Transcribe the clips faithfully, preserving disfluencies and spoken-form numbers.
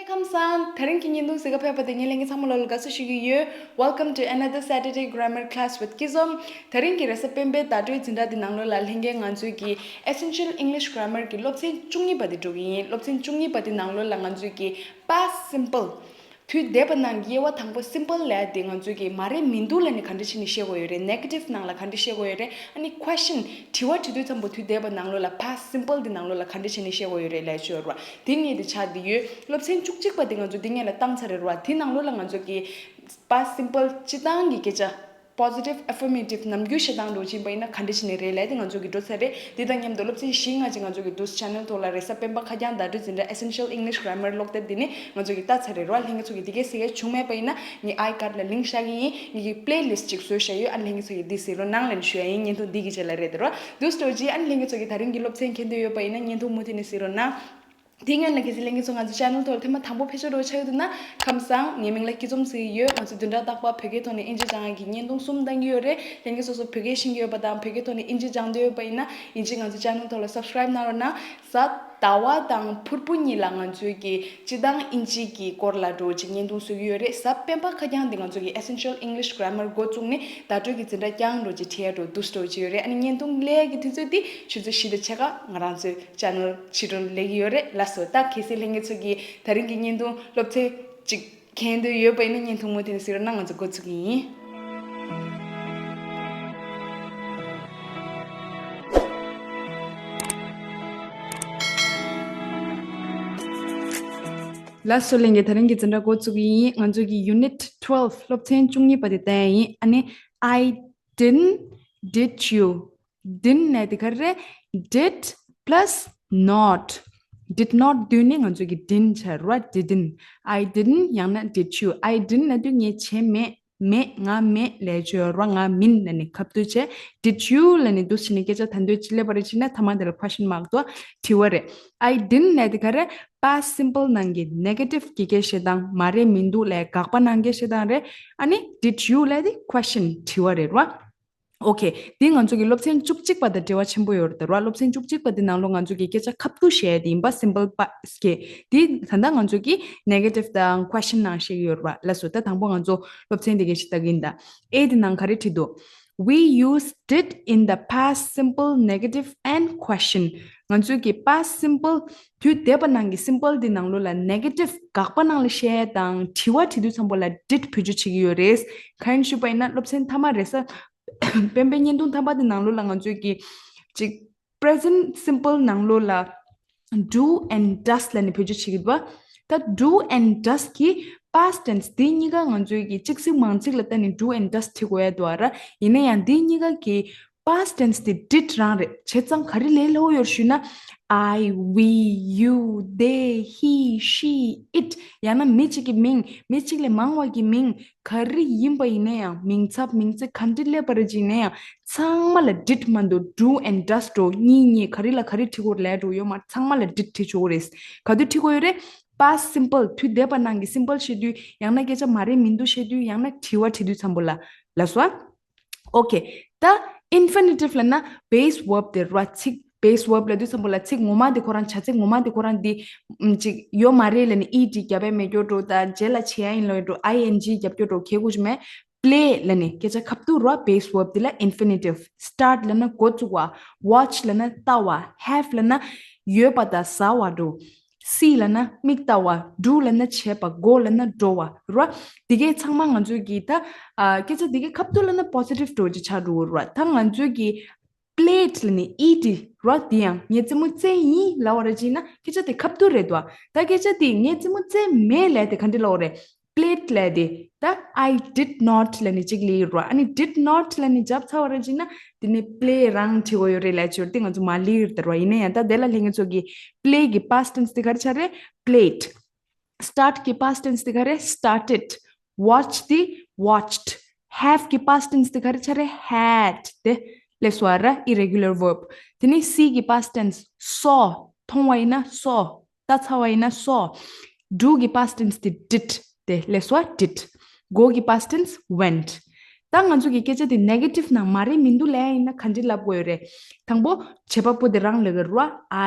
ཁམས་བཟང་། དེ་རིང་གི་བརྙན་ཐུང་གཟིགས་ག་ཕེབས་པ་དེ་ངའི་ལྷན་རྒྱས་ཚང་མ་ལོ་ལ་དགའ་བསུ་ཞུ་གི་ཡོད། Welcome to another Saturday Grammar Class with Kizom. དེ་རིང་གི་རེས་གཟའ་སྤེན་པའི་བརྡ་སྤྲོད་འཛིན་གྲྭ་འདི་ནང་ལོགས་ལ་ལྷན་རྒྱས་ང་ཚོའི་གི་Essential English Grammar གི་སློབ་ཚན་བཅུ་གཉིས་པ་དེ་འགྲོ་གི་ཡིན། སློབ་ཚན་བཅུ་གཉིས་པ་དེ་ནང་ལོགས་ལ་ང་ཚོའི་གི་past simple དུས་འདས་པ་ནང་གི་དབྱེ་བ་དང་པོ་simple ལབ་ཡ་དེ་ང་ཚོའི་གི་མ་རེད་མི་འདུག་ལབ་ནས་ག་འདྲ་བྱས་ནས་བཤད་དགོས་ཡོད་རེད། negative ནང་ལ་ག་འདྲ་བཤད་དགོས་ཡོད་རེད། ཨ་ནི་question དྲི་བ་དྲི་དུས་ཙམ་པོ་དུས་འདས་པ་ནང་ལོགས་ལ་past simple འདི་ནང་ལོགས་ལ་ག་འདྲ་བྱས་ནས་བཤད་དགོས་ཡོད་རེད་ལབ་ཡ་ཅིག་ཡོད་རེད་བ། དེ་གཉིས་དེ་ཆགས་བསྡད་ཡོད། སློབ་ཚན་བཅུ་གཅིག་པ་དེ་ང་ཚོ་འདི་སྔོན་ལ་བཏང་ཚར་རེད་བ། དེ་ནང་ལོགས་ལ་ང་ཚོ་གི་past simple སྤྱིར་བཏང་གི་སྐད་ཆ་positive affirmative ནམ་རྒྱུན་བཤད་སྟངས་འདྲ་བོ་ཅིག་ཡིན་པ་ཡིན་ན་ག་འདྲ་བྱས་ནས་རེད་ལབ་དེ་ང་ཚོ་གི་འགྲོ་ཚར་རེད། དེ་དང་མཉམ་དུ་སློབ་ཚན་བཞི་ལྔ་ཅིག་ང་ཚོ་གི་འདུག channel ཐོག་ལ་རེས་གཟའ་སྤེན་པ་ཁ་རྐྱང་བརྡ་སྤྲོད་འཛིན་གྲྭ་Essential English Grammar ཀློག་དེབ་འདི་ནི་ང་ཚོ་གི་ལྟ་ཚར་རེད་ར། ལྷན་རྒྱས་ཚོ་གི་འདི་གས་གཟིགས་ཡས་བྱུང་མེད་པ་ཡིན་ན་ངས་iCard ལ་link བཞག་གི་ཡིན། ངེད་ཀྱི་playlist ཅིག་བཟོས་བཞག་ཡོད། ཨ་ནི་ལྷན་རྒྱས་ཚོ་གི་འདི་གཟིགས་རོགས་གནང་ལབ་ནས་ཞུ་ཡ་ཡིན། བརྙན་ཐུང་འདི་གི་རྗེས་ལ་རེད་དེ་ར། འདུག་སེ་འགྲོ་རྗེས་ཨ་ནི་ལྷན་རྒྱས་ཚོ་གི་ད་རིང་གི་སློབ་ཚན་མཁྱེན་འདོད་ཡོད་པ་ཡིན་ན་བརྙན་ཐུང་མུ་མཐུད་ནས་གཟིགས་རོགས་གནང་། དེ་སྔོན་ལ་གལ་སྲིད་ལྷན་རྒྱས་ཚོ་ང་ཚོ་channel ཐོག་ཐེངས་མ་དང་པོ་ཕེབས་ཆོག་འདྲ་བོ་ཆགས་ཡོད་འདུག་ན་ཁམས་བཟང་། ངའི་མིང་ལ་སྐྱིད་འཛོམས་ཟེར་གྱི་ཡོད། ང་ཚོ་བདུན་ཕྲག་རྟག་པར་བོད་སྐད་ཐོག་ནས་ཨིན་ཇི་སྦྱང་ཡག་གི་བརྙན་ཐུང་གསུམ་བཏང་གི་ཡོད་རེད། ལྷན་རྒྱས་ཚོ་ཚོ་བོད་སྐད་ཤེས་ཀྱི་ཡོད་པ་དང་བོད་སྐད་ཐོག་ནས་ཨིན་ཇི་སྦྱང་འདོད་ཡོད་པ་ཡིན་ན་ཨིན་ཇི་ང་ཚོ་channel ཐོག་ལ་subscribe གནང་རོགས་གནང་། གཟའ་ཟླ་བ་དང་ཕུར་བུ་གཉིས་ལ་ང་ཚོའི་གི་སྤྱིར་བཏང་ཨིན་ཇི་གི་སྐོར་ལ་འདྲ་བོ་ཅིག་བརྙན་ཐུང་བཟོ་གི་ཡོད་རེད། གཟའ་སྤེན་པ་ཁ་རྐྱང་འདི་ང་ཚོ་གི་Essential English Grammar འགོ་བཙུགས་ནས་བརྡ་སྤྲོད་ཀྱི་འཛིན་གྲྭ་རྐྱང་འདྲ་བོ་ཅིག་ཁྲིད་ཡག་འདྲ་བོ་འདུག་སེ་འགྲོ་བོ་ཅིག་ཡོད་རེད། ཨ་ནི་བརྙན་ཐུང་སླེབས་ཡག་གི་དུས་ཚོད་འདི་ཆུ་ཚོད་བཞི་དང་ཕྱེད་ཀ་ང་རང་ཚོའི་channel ཕྱི་དྲོ་ལ་སླེབས་ཀྱི་ཡོད་རེད། ལགས་སོ། ད་གལ་སྲིད་ལྷན་རྒྱས་ཚོ་གིས་ད་རིང་གི་བརྙན་ཐུང་སློབ་ཚན་ཅིག་མཁྱེན་འདོད་ཡོད་པ་ཡིན་ན་བརྙན་ཐུང་མུ་མཐུད་ནས་གཟིགས་རོགས་གནང་། ང་ཚོ་འགོ་ཚུགས་ཀྱི་ཡིན། ལགས་སོ་ལྷན་རྒྱས། ད་རིང་གི་འཛིན་གྲྭ་འགོ་བཙུགས་ཀྱི་ཡིན། ང་ཚོ་གི་unit twelve སློབ་ཚན་བཅུ་གཉིས་པ་དེ་བལྟ་ཡག་ཡིན། ཨ་ནི་I didn't, did you? didn't ལབ་དེ་ག་རེ་རེད། did plus not. did not བསྡུས་ནས་ང་ཚོ་གི་didn't ཆགས་རེད་བ། didn't. I didn't ཡང་ན་did you? I didn't ལབ་དུས་ངས་བྱས་མེད། མེད། ང་མེད་ལབ་ཡག་ཡོད་རེད་བ། ང་མིན་ལབ་ནས་ཁ་བསྡུ་བྱས། did you ལབ་ནས་འདུག་སེ་བྱས་ནས་སྐད་ཆ་ད་འདོད་ཅིག་སླེབས་པ་རེད་བྱས་ན་མཐའ་མ་དེ་ལ་question mark འདུག་དྲི་བ་རེད། I didn't ལབ་དེ་ག་རེ། past simple ནང་གི་negative གི་སྐད་བཤད་སྟངས། མ་རེད་མི་འདུག་ལབ་དགག་པ་གནང་སྐད་བཤད་སྟངས་རེད། ཨ་ནི་did you ལབ་དེ་question དྲི་བ་རེད་བ། Okay. འདི་ང་ཚོ་གི་སློབ་ཚན་བཅུ་གཅིག་པ་དང་འབྲེལ་བ་ཆེན་པོ་ཡོད་རེད་བ། སློབ་ཚན་བཅུ་གཅིག་པ་འདི་ནང་ལོགས་ང་ཚོ་གི་སྐད་ཆ་ཁ་བསྡུ་བཤད་ཡག་དེ་ཡིན་པ། simple past གི་འདི་ད་ལྟ་ང་ཚོ་གི་negative དང་question ནང་བཤད་ཀྱི་ཡོད་རེད་བ། ལགས་སོ། ད་དང་པོ་ང་ཚོ་སློབ་ཚན་འདི་གི་ཞིག་ལྟ་གི་ཡིན་ད། A འདི་ནང་ག་རེ་བྲིས་འདུག We use did in the past simple negative and question. ང་ཚོ་གི་past simple དུས་འདས་པ་ནང་གི་simple འདི་ནང་ལོགས་ལ་negative དགག་པ་ནང་ལ་བཤད་དང་དྲི་བ་དྲི་དུས་ཙམ་པོ་ལ་did བེད་སྤྱོད་བྱེད་ཀྱི་ཡོད་རེད། གང་ཡིན་ཞུས་པ་ཡིན་ན་སློབ་ཚན་མཐའ་མ་རེས་གཟའ་སྤེན་པའི་བརྙན་ཐུང་མཐའ་མ་དེ་ནང་ལོགས་ལ་ང་ཚོས་ཀྱི་ཅིག present simple ནང་ལོགས་ལ་do and does ལབ་ནས་བེད་སྤྱོད་བྱེད་ཀྱི་འདུག་བ། ད་do and does གི་past tense དེ་གཉིས་ཀ་ང་ཚོས་ཀྱི་གཅིག་ཚིག་མང་ཚིག་ལ་ལྟ་ནས་do and does བྲི་དགོས་ཡ་འདུག་བ་ར། ཡིན་ན་ཡང་དེ་གཉིས་ཀ་གི་past tense དེ་did རང་རེད། བྱས་ཙང་ག་རེ་ལས་སླ་པོ་ཡོད་ཞུས་ན། I, we, you, they, he, she, it ཡང་ན་མི་གཅིག་གི་མིང་། མི་གཅིག་ལས་མང་བ་གི་མིང་། ག་རེ་ཡིན་པ་ཡིན་ན་ཡང་། མིང་ཚབ་མིང་ཚིག་ག་འདྲ་སླེབས་པ་རེད་ཅིག་ཡིན་ན་ཡང་། ཚང་མ་ལ་did མ་གཏོགས་do and does འདྲ་བོ་གཉིས་གཉིས་ག་རེ་ལ་ག་རེ་བྲི་དགོས་རེད་ལབ་འདྲ་བོ་ཡོད་མ་རེད། ཚང་མ་ལ་did བྲི་ཆོག་གི་རེད། ག་དུས་བྲི་དགོས་ཡོད་རེད། past simple དུས་འདས་པ་ནང་གི་simple བཤད་དུས། ཡང་ན་སྐད་ཆ་མ་རེད་མི་འདུག་བཤད་དུས། ཡང་ན་དྲི་བ་དྲི་དུས་ཙམ་པོ་ལ། ལགས་སོ། Okay. ད་infinitive ལབ་ན་base verb དེ་རེད་བ། ཚིག base verb ལབ་དུས་ཙམ་པོ་ལ་ཚིག་ངོ་མ་དེ་ཁོ་རང་བྱ་ཚིག་ངོ་མ་དེ་ཁོ་རང་འདི་ཨམ་ཅིག་ཡོད་མ་རེད་ལབ་ནས་ed རྒྱབ་ཡ་མེད་རྒྱུ་འདྲ་བོ་དང་རྗེས་ལ་བྱེད་ཡ་ཡིན་ལབ་ཡ་འདྲ་བོ་ing རྒྱབ་རྒྱུ་འདྲ་བོ་གལ་དགོས་ཀྱི་མེད། play ལབ་ནས་སྐད་ཆ་ཁ་བསྡུ་རེད་བ། base verb དེ་ལ་infinitive. start ལབ་ན་འགོ་བཙུགས་པ། watch ལབ་ན་ལྟ་བ། have ལབ་ན་ཡོད་པ་དང་ཟ་བ་འདྲ་བོ། see ལབ་ན་མིག་ལྟ་བ། do ལབ་ན་བྱེད་པ། go ལབ་ན་འགྲོ་བ་རེད་བ། དེ་གས་ཚང་མ་ང་ཚོས་ཀྱི་ད་ཨ་སྐད་ཆ་དེ་གས་ཁ་བསྡུ་ལབ་ན་positive འདྲ་བོ་ཅིག་ཆགས་འགྲོ་གི་རེད་བ། ད་ང་ཚོས་ཀྱི་played ལབ་ནས་ed རེད་བ། དེ་ཡང་ངས་རྩེད་མོ་རྩེས་ཡིན་ལབ་པ་རེད་ཅིག་ན་སྐད་ཆ་དེ་ཁ་བསྡུ་རེད་དོ། ད་སྐད་ཆ་དེ་ངས་རྩེད་མོ་རྩེས་མེད་ལབ་དེ་ག་འདྲ་ལབ་པ་རེད། played ལབ་དེ། ད་I did not ལབ་ནས་གཅིག་སླེབས་ཡོད་རེད་བ། ཨ་ནི་did not ལབ་ནས་རྒྱབ་ཚར་བ་རེད་ཅིག་ན་དེ་ནས་play རང་བྲི་དགོས་ཡོད་རེད་ལབ་ཅིག་ཡོད་རེད། དེ་ང་ཚོ་མ་ལབ་ཡོད་རེད་བ། ཡིན་ན་ཡང་ད་དེ་ལ་ལྷན་རྒྱས་ཚོ་གི་play གི་past tense དེ་ག་རེ་ཆགས་རེད། played. start གི་past tense དེ་ག་རེ། started. watch དེ་watched. have གི་past tense དེ་ག་རེ་ཆགས་རེད། had དེ་ལབ་སོང་བ་ར། irregular verb. དེ་ནས་see གི་past tense saw. མཐོང་བ་ཡིན་ན་saw. ལྟ་ཚར་བ་ཡིན་ན་saw. do གི་past tense དེ་did དེ་ལབ་སོང་བ། did. go གི་past tense went. ད་ང་ཚོ་གི་སྐད་ཆ་དེ་negative ནང་མ་རེད་མི་འདུག་ལབ་ཡ་ཡིན་ན་ག་འདྲ་ལབ་དགོས་ཡོད་རེད། དང་པོ་བྱེད་པ་པོ་དེ་རང་ལབ་ཀྱི་རེད་བ།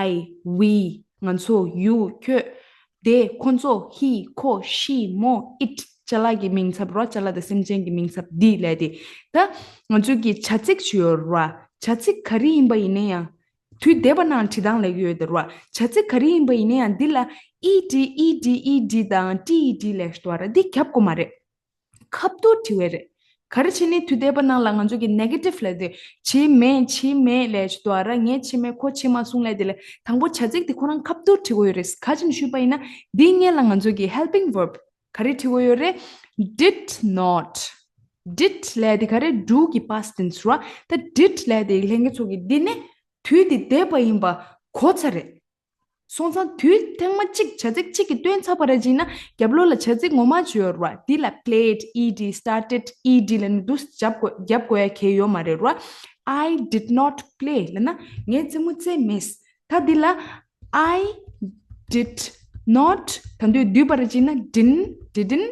I, we, ང་ཚོ། you, ཁྱོད། དེ་ཁོ་ཚོ་he ཁོ་she མོ་it ཅ་ལག་གི་མིང་ཚབ་རོ། ཅ་ལག་དང་སེམས་ཅན་གྱི་མིང་ཚབ་འདི་ལས་དེ། ད་ང་ཚོ་གི་བྱ་ཚིག་ཅིག་ཡོད་རོ། བྱ་ཚིག་ག་རེ་ཡིན་པ་ཡིན་ན་ཡང་། དུས་འདས་པ་ནང་བྲིས་སྟངས་ལས་ཡོད་དེ་རོ། བྱ་ཚིག་ག་རེ་ཡིན་པ་ཡིན་ན་ཡང་འདི་ལ་ed ed ed དང་ted ལས་ཤོག་ར་འདི་རྒྱབ་དགོས་མ་རེད། ཁ་བསྡུར་བྲིས་པ་རེད། ག་རེ་བྱས་ནས་དུས་འདས་པ་ནང་ལ་ང་ཚོ་གི་negative ལས་དེ་བྱས་མེད་བྱས་མེད་ལས་ཤོག་ར་ངས་བྱས་མེད་ཁོ་བྱས་མ་སོང་ལས་དེ་ལས་དང་པོ་བྱ་ཚིག་དེ་ཁོ་རང་ཁ་བསྡུར་བྲིས་དགོས་ཡོད་རེད། ག་ཅིན་ཞུས་པ་ཡིན་ན་འདི་སྔོན་ལ་ང་ཚོ་གི་helping verb ག་རེ་བྲིས་དགོས་ཡོད་རེད། did not did ལས་དེ་ག་རེ་do གི་past tense རོ། ད་did ལས་དེ་ལྷན་རྒྱས་ཚོ་གི་འདི་ནི་དུས་དེ་འདས་པ་ཡིན་པ་གོ་ཚར་རེད། སོང་ཙང་དུས་ཐེངས་མ་གཅིག་བྱ་ཚིག་གཅིག་གི་སྟོན་ཚར་བ་རེད་ཅིག་ན་རྒྱབ་ལོགས་ལ་བྱ་ཚིག་ངོ་མ་ཅིག་ཡོད་རེད་བ། འདི་ལ་played ed started ed ལ་ནི་འདུག་རྒྱབ་དགོས་རྒྱབ་དགོས་ཡ་གལ་ཡོད་མ་རེད་རེད་བ། I did not play ལ་ན་ངས་རྩེད་མོ་རྩེས་མེད། ད་འདི་ལ་I did not ད་དུས་བསྡུས་པ་རེད་ཅིག་ན་didn't didn't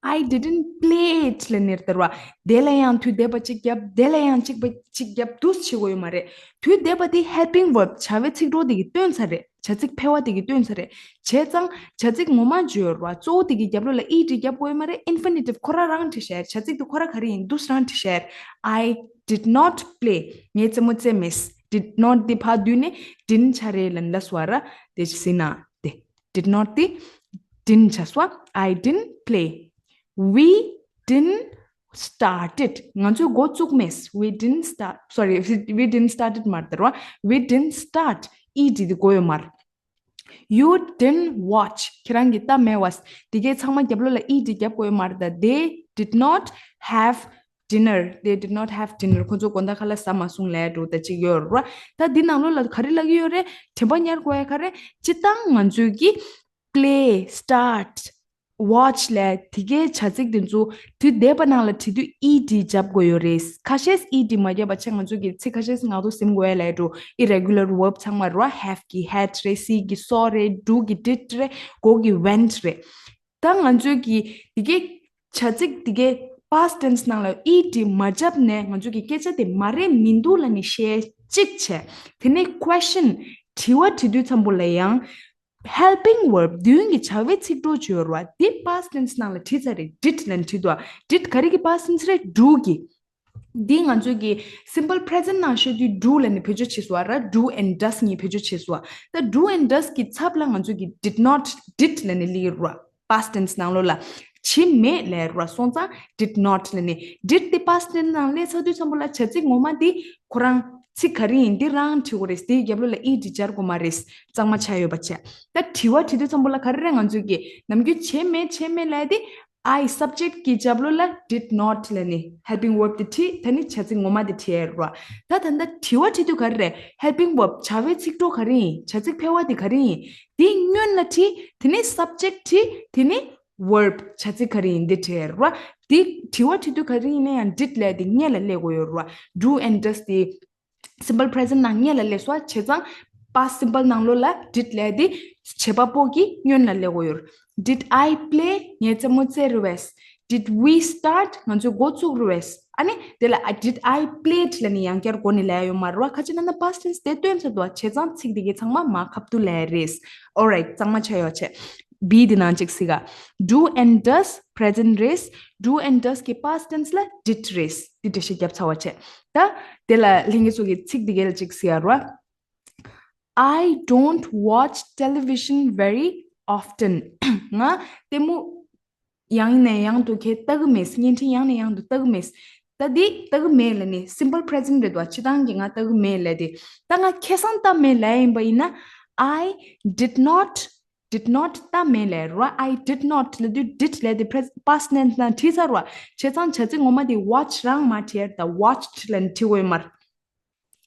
I didn't play it ལ་ནི་རེད་བ། དེ་ལ་ཡང་དུས་འདས་པ་གཅིག་རྒྱབ། དེ་ལ་ཡང་གཅིག་པ་གཅིག་རྒྱབ་འདུག་བྱེད་དགོས་ཡོད་མ་རེད། དུས་འདས་པ་དེ་helping verb བྱ་བའི་ཚིག་གྲོགས་དེ་གི་སྟོན་ཚར་རེད། བྱ་ཚིག་ཕལ་བ་དེ་གི་སྟོན་ཚར་རེད། བྱས་ཙང་བྱ་ཚིག་ངོ་མ་བརྗོད་ར་གཙོ་བོ་དེ་གི་རྒྱབ་ལོགས་ལ་ed རྒྱབ་དགོས་ཡོད་མ་རེད། infinitive ཁོ་ར་རང་བྲིས་ཤར། བྱ་ཚིག་དེ་ཁོ་ར་ག་རེ་ཡིན་འདུག་རང་བྲིས་ཤར། I did not play ངས་རྩེད་མོ་རྩེས་མེད། did not དེ་ཕར་བསྡུས་ནས་didn't ཆགས་རེད་ལ་ལ་སོ་ར་དེ་ཅི་སྲིད་ན་དེ། did not དེ་didn't ཆགས་སོ། I didn't play. We didn't started. ང་ཚོས་འགོ་བཙུགས་མེད། We didn't start. Sorry, we didn't started མ་རེད་ར། We didn't start. ed དེ་དགོས་ཡོད་མ་རེད། You didn't watch. ཁྱེད་རང་གིས་ལྟ་མེད་བ། དེ་གའི་ཚང་མ་རྒྱབ་ལོགས་ལ་ed རྒྱབ་དགོས་ཡོད་མ་རེད། ད་They did not have dinner. They did not have dinner. ཁོ་ཚོ་དགོང་དག་ཁ་ལག་ཟ་མ་སོང་ལས་འགྲོ་ད་ཅིག་ཡོད་ར། ད་འདི་ནང་ལོགས་ལ་ག་རེ་ལབ་ཀྱི་ཡོད་རེད། དྲན་པ་ཉར་དགོས་ཡ་ག་རེ། སྤྱིར་བཏང་ང་ཚོས་ཀྱི་play, start, watch ལས་དེ་གའི་བྱ་ཚིག་དེ་ཚོ་དུས་འདས་པ་ནང་ལ་བྲིས་དུས་ed རྒྱབ་དགོས་ཡོད་རེད། ཁ་ཤས་ed མ་རྒྱབ་པ་བྱས་ང་ཚོ་གི་ཚིག་ཁ་ཤས་ངག་ཐོག་ཟིན་དགོས་ཡ་ལས་འགྲོ། irregular verb ཚང་མ་ར། have གི་had རེད། see གི་saw རེད། do གི did རེད། go གི went རེད། ད་ང་ཚོས་ཀྱི་དེ་གའི་བྱ་ཚིག་དེ་གའི་past tense ནང་ལ་ed མ་རྒྱབ་ནས་ང་ཚོས་ཀྱི་སྐད་ཆ་དེ་མ་རེད་མི་འདུག་ལབ་ནས་བཤད་གཅིག་བྱས། དེ་ནས་question དྲི་བ་དྲི་དུས་ཙམ་པོ་ལ་ཡང་helping verb མདུན་གྱི་བྱ་བའི་ཚིག་གྲོགས་བྱོས་ར། འདི་past tense ནང་ལ་བྲིས་ཚར་རེད། did ལབ་ནས་བྲིས་འདུག did ག་རེ་གི་past tense རེད། do གི་འདི་ང་ཚོས་ཀྱི་simple present ནང་བཤད་དུས་do ལབ་ནས་བེད་སྤྱོད་བྱེད་སོང་ར། do and does གཉིས་བེད་སྤྱོད་བྱེད་སོང་། ད་do and does གི་ཚབ་ལ་ང་ཚོས་ཀྱི་did not did ལབ་ནས་ལབ་ཀྱི་ར། past tense ནང་ལོགས་ལ་བྱེད་མེད་ལབ་ར། སོང་ཙང་did not ལབ་ནས། did དེ་past tense ནང་སླེབས་ཚར་དུས་ཙམ་པོ་ལ་བྱ་ཚིག་ངོ་མ་འདི་ཁོ་རང་ཚིག་ག་རེ་ཡིན་འདི་རང་བྲིས་དགོས་རེད། དེའི་རྒྱབ་ལོགས་ལ་ed སྦྱར་དགོས་མ་རེད། གཙང་མ་ཆགས་ཡོད་པ་བྱས། ད་དྲི་བ་དྲི་དུས་ཙམ་པོ་ལ་ག་རེ་རེད། ང་ཚོས་ཀྱི་ནམ་རྒྱུན་བྱེད་མེད་བྱེད་མེད་ལབ་དེ། I subject གི་རྒྱབ་ལོགས་ལ་did not ལབ་ནས་helping verb དེ་བྲིས། ད་ནི་བྱ་ཚིག་ངོ་མ་དེ་བྲིས་ཡ་རེད་བ། ད་ད་ལྟ་དྲི་བ་དྲི་དུས་ག་རེ་རེད། helping verb བྱ་བའི་ཚིག་གྲོགས་ག་རེ་ཡིན། བྱ་ཚིག་ཕལ་བ་དེ་ག་རེ་ཡིན། དེ་སྔོན་ལ་བྲིས། དེ་ནས་subject བྲིས། དེ་ནས་verb བྱ་ཚིག་ག་རེ་ཡིན་དེ་བྲིས་ཡ་རེད་བ། དེ་དྲི་བ་དྲི་དུས་ག་རེ་ཡིན་ན་ཡང་did ལབ་དེ་སྔོན་ལ་སླེབས་དགོས་ཡོད་རེད་བ། do and does དེ། simple present ནང་སྔོན་ལ་སླེབས་སོང་བྱས་ཙང་past simple ནང་ལོགས་ལ་did ལབ་དེ་བྱེད་པ་པོ་གི་སྔོན་ལ་སླེབས་དགོས་ཡོད། Did I play? ངས་རྩེད་མོ་རྩེས་རེད་བས། Did we start? ང་ཚོས་འགོ་བཙུགས་རེད་བས། ཨ་ནི་དེ་ལ་I- did I played ལབ་ནས་ཡང་བསྐྱར་མགོ་ནས་ལབ་ཡོད་མ་རེད་བ། ཁ་ཅིག་ན་ན་past tense དེ་སྟོན་ཚར་འདུག་བ། བྱས་ཙང་ཚིག་དེ་གའི་ཚང་མ་མ་ཁ་བསྡུར་ལབ་རེད། Alright གཙང་མ་ཆགས་ཡོད་བྱས། B དེ་ནང་གཅིག་གཟིགས་ག Do and does present རེད། Do and does གི་past tense ལ་did རེད། འདི་འགྲེལ་བཤད་བརྒྱབ་ཚར་བ་བྱས། ད་དེ་ལ་ལྷན་རྒྱས་ཚོ་གི་ཚིག་འདི་གའི་ལ་གཅིག་གཟིགས་ཡ་རོ། I don't watch television very often. ང་ལྟད་མོ་ཡང་ནས་ཡང་དུ་ཁྱེད་ལྟ་གི་མེད། བརྙན་འཕྲིན་ཡང་ནས་ཡང་དུ་ལྟ་གི་མེད། ད་འདི་ལྟ་གི་མེད་ལ་ནི་simple present རེད་དོ། སྤྱིར་བཏང་གི་ང་ལྟ་གི་མེད་ལ་དེ། ད་ང་ཁ་སང་ལྟ་མེད་ལ་ཡིན་པ་ཡིན་ན། I did not did not ལྟ་མེད་ལ་རོ། I did not ལ་དུས་did ལ་དེ་pres- past tense ནང་བྲིས་ཚར་བ། བྱས་ཙང་བྱ་ཚིག་ངོ་མ་དེ་watch རང་མ་བྲིས་ཡ་ད་watched ལ་ནི་བྲིས་དགོས་མར།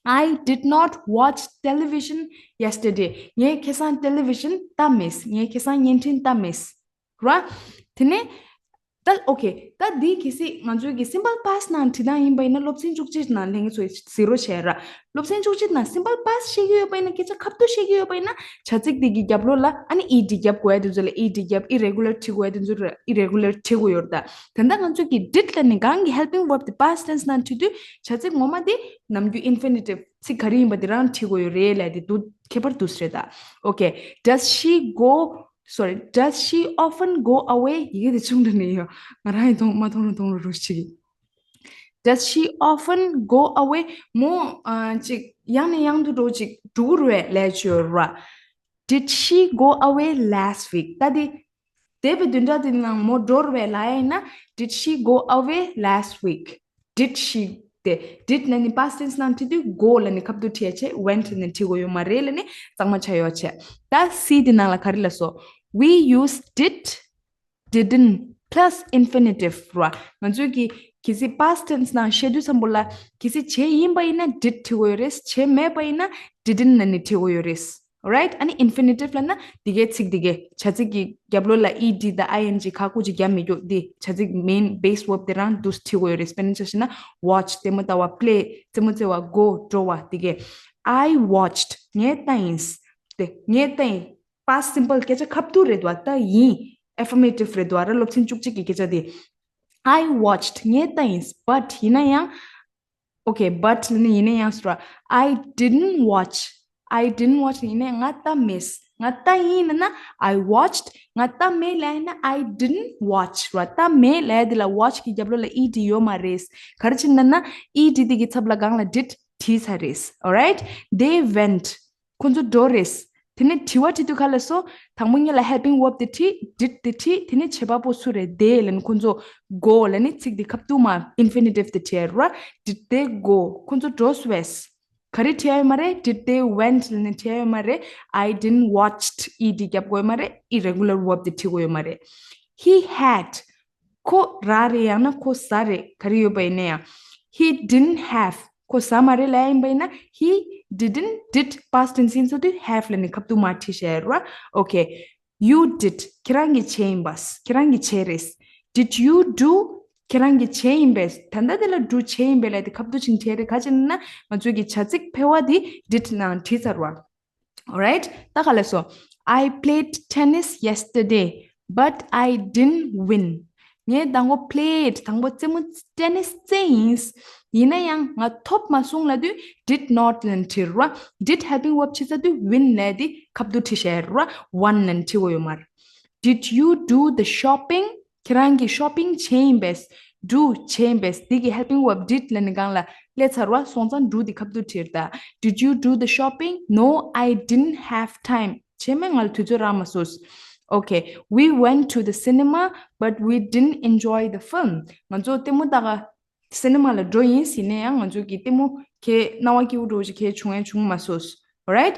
I did not watch television yesterday. ངས་ཁ་སང་television ལྟ་མེད། ངས་ཁ་སང་བརྙན་འཕྲིན་ལྟ་མེད། རོ། དེ་ནས་ ད་ཨོ་ཁེ། ད་འདི་གལ་སྲིད་ང་ཚོའི་གི་simple past ནང་བྲིས་སྟངས་ཡིན་པ་ཡིན་ན། སློབ་ཚན་བཅུ་གཅིག་ནང་ལྷན་རྒྱས་ཚོས་གཟིགས་རོགས་བྱས་ར། སློབ་ཚན་བཅུ་གཅིག་ནང་simple past བཤད་ཀྱི་ཡོད་པ་ཡིན་ན། སྐད་ཆ་ཁ་ཐུག་བཤད་ཀྱི་ཡོད་པ་ཡིན་ན། བྱ་ཚིག་དེ་གི་རྒྱབ་ལོགས་ལ་ཨ་ནི་ed རྒྱབ་དགོས་ཡ་དེ་ཚོ་ལ་ed རྒྱབ། irregular བྲིས་དགོས་ཡ་དེ་ཚོ་ལ་irregular བྲིས་དགོས་ཡོད་རེད། ད་ད་ལྟ་ང་ཚོ་གི་did ལབ་ནས་གང་གི་helping verb དེ་past tense ནང་བྲིས་དུས་བྱ་ཚིག་ངོ་མ་དེ་ནམ་རྒྱུན་infinitive ཚིག་ག་རེ་ཡིན་པ་དེ་རང་བྲིས་དགོས་ཡོད་རེད་ལབ་དེ་འདུག་ཁྱད་པར་འདུག་ཟེར་ད། Okay, does she go, sorry, does she often go away? ཡི་གེ་དེ་ཆུང་དྲགས་ནས་ཡོད། ང་རང་ཡི་མཐོང་མ་མཐོང་རུ་མཐོང་རུ་རུ་ཞིག Does she often go away? མོ་ཨ་ཅིག་ཡང་ནས་ཡང་དུ་འགྲོ་ཅིག་འགྲོ་གི་རེད་ལབ་ཀྱི་ཡོད་ར། Did she go away last week? ད་དེ་འདས་པའི་བདུན་ཕྲག་དེ་ནང་མོ་འགྲོ་རེད་ལབ་ཡ་ཡིན་ན། Did she go away last week? Did she དེ་did ལབ་ནི་past tense ནང་བྲིས་དུས་go ལབ་ནི་ཁ་ཐུག་བྲིས་ཡ་བྱས། went ལབ་ནི་བྲིས་དགོས་ཡོད་མ་རེད་ལབ་ནི་གཙང་མ་ཆགས་ཡོད་བྱས། ད་C དེ་ནང་ལ་ག་རེ་ལབ་སོང་། We use did, didn't plus infinitive ར། ང་ཚོའི་གི་གལ་སྲིད་past tense ནང་བཤད་དུས་ཙམ་པོ་ལ་གལ་སྲིད་བྱས་ཡིན་པ་ཡིན་ན་did བྲིས་དགོས་ཡོད་རེད། བྱས་མེད་པ་ཡིན་ན་didn't ལབ་ནི་བྲིས་དགོས་ཡོད་རེད། Alright? ཨ་ནི་infinitive ལབ་ན་འདི་གའི་ཚིག་འདི་གའི་བྱ་ཚིག་གི་རྒྱབ་ལོགས་ལ་ed དང་ing ཁ་ཁུ་ཅིག་རྒྱབ་མི་རྒྱུ་འདི་བྱ་ཚིག་main base verb དེ་རང་འདུག་བྲིས་དགོས་ཡོད་རེད། དཔེར་ན་ཆ་བཞག་ན་watch རྩེད་མོ་ལྟ་བ། play རྩེད་མོ་རྩེ་བ། go འགྲོ་བ། འདི་གའི I watched ངས་ལྟ་ཡིན། དེ་ངས་ལྟ་ཡིན། past simple སྐད་ཆ་ཁ་ཐུག་རེད་འདུག་བ། ལྟ་ཡིན། affirmative རེད་འདུག་བ་ར། སློབ་ཚན་བཅུ་གཅིག་གི་སྐད་ཆ་དེ། I watched ངས་ལྟ་ཡིན། But ཡིན་ན་ཡང་། Okay, but ལབ་ནི་ཡིན་ན་ཡང་ཟེར་བ། I didn't watch. I didn't watch ཡིན་ན་ང་ལྟ་མེད། ང་ལྟ་ཡིན་ལབ་ན་I watched. ང་ལྟ་མེད་ལབ་ཡིན་ན་I didn't watch ར། ལྟ་མེད་ལབ་ཡ་དེ་ལ་watch གི་རྒྱབ་ལོགས་ལ་ed ཡོད་མ་རེད། ག་རེ་བྱས་ནས་ལབ་ན་ed དེ་གི་ཚབ་ལ་སྒང་ལ་did བྲིས་ཚར་རེད། Alright? They went. ཁོ་ཚོ་འགྲོ་རེད། དེ་ནས་དྲི་བ་དྲི་དུས་ག་ལ་སོ། དང་པོ་ཉིད་ལ་helping verb དེ་བྲིས། did དེ་བྲིས། དེ་ནས་བྱེད་པ་པོ་སུ་རེད། they ལབ་ནི་ཁོ་ཚོ། go ལབ་ནི་ཚིག་དེ་ཁ་ཐུག་མ་infinitive དེ་བྲིས་ར། Did they go? ཁོ་ཚོ་འགྲོ་སོང་བས། ག་རེ་བྲིས་ཡ་ཡོད་མ་རེད། Did they went ལབ་ནི་བྲིས་ཡ་ཡོད་མ་རེད། I didn't watched ed རྒྱབ་དགོས་ཡོད་མ་རེད། irregular verb དེ་བྲིས་དགོས་ཡོད་མ་རེད། He had. ཁོ་རག་རེད། ཡང་ན་ཁོ་ཟ་རེད། ག་རེ་ཡོད་པ་ཡིན་ན་ཡང་། He didn't have. ཁོ་ཟ་མ་རེད་ལབ་ཡ་ཡིན་པ་ཡིན་ན། He didn't, did past tense ཡིན་ཚོ་དུས་have ལབ་ནི་ཁ་ཐུག་མ་བྲིས་བྱས་ར། Okay, you did. ཁྱེད་རང་གིས་བྱས་ཡིན་པ། ཁྱེད་རང་གིས་བྱས་རེད། Did you do? ཁྱེད་རང་གིས་བྱས་ཡིན་པས། ད་ལྟ་དེ་ལ་do བྱས་ཡིན་པས་ལབ་དེ་ཁ་ཐུག་ཅིག་བྲིས་རེད། ག་ཅི་ན་ང་ཚོའི་གི་བྱ་ཚིག་ཕལ་བ་དེ་did ནང་བྲིས་ཚར་བ། Alright? ད་ག་ལ་སོ། I played tennis yesterday, but I didn't win. ངས་དང་པོ་played དང་པོ་རྩེད་མོ་tennis རྩེ་ཡིན། ཡིན་ན་ཡང་ང་ཐོབ་མ་སོང་ལབ་དུས་did not ལབ་ནི་བྲིས་ར། did helping verb བྱེད་ས་དུས་win ལབ་དེ་ཁ་ཐུག་བྲིས་བྱས་ར། won ལབ་ནི་བྲིས་དགོས་ཡོད་མ་རེད། Did you do the shopping? ཁྱེད་རང་གིས་shopping བྱས་ཡིན་པས། do བྱས་ཡིན་པས། འདི་གི་helping verb did ལབ་ནི་སྒང་ལ་སླེབས་ཚར་བ་སོང་ཙང་do འདི་ཁ་ཐུག་བྲིས་ད། Did you do the shopping? No, I didn't have time. བྱས་མེད། ང་ལ་དུས་ཚོད་རག་མ་སོང་། Okay, we went to the cinema, but we didn't enjoy the film. ང་ཚོ་ལྟད་མོ་ལྟ་ག་cinema ལ་འགྲོ་ཡིན། ཡིན་ན་ཡང་ང་ཚོ་གི་ལྟད་མོ་གའི་སྣང་བ་སྐྱིད་པོ་འདྲ་བོ་ཅིག་གའི་བྱུང་ཡང་བྱུང་མ་སོང་། Alright?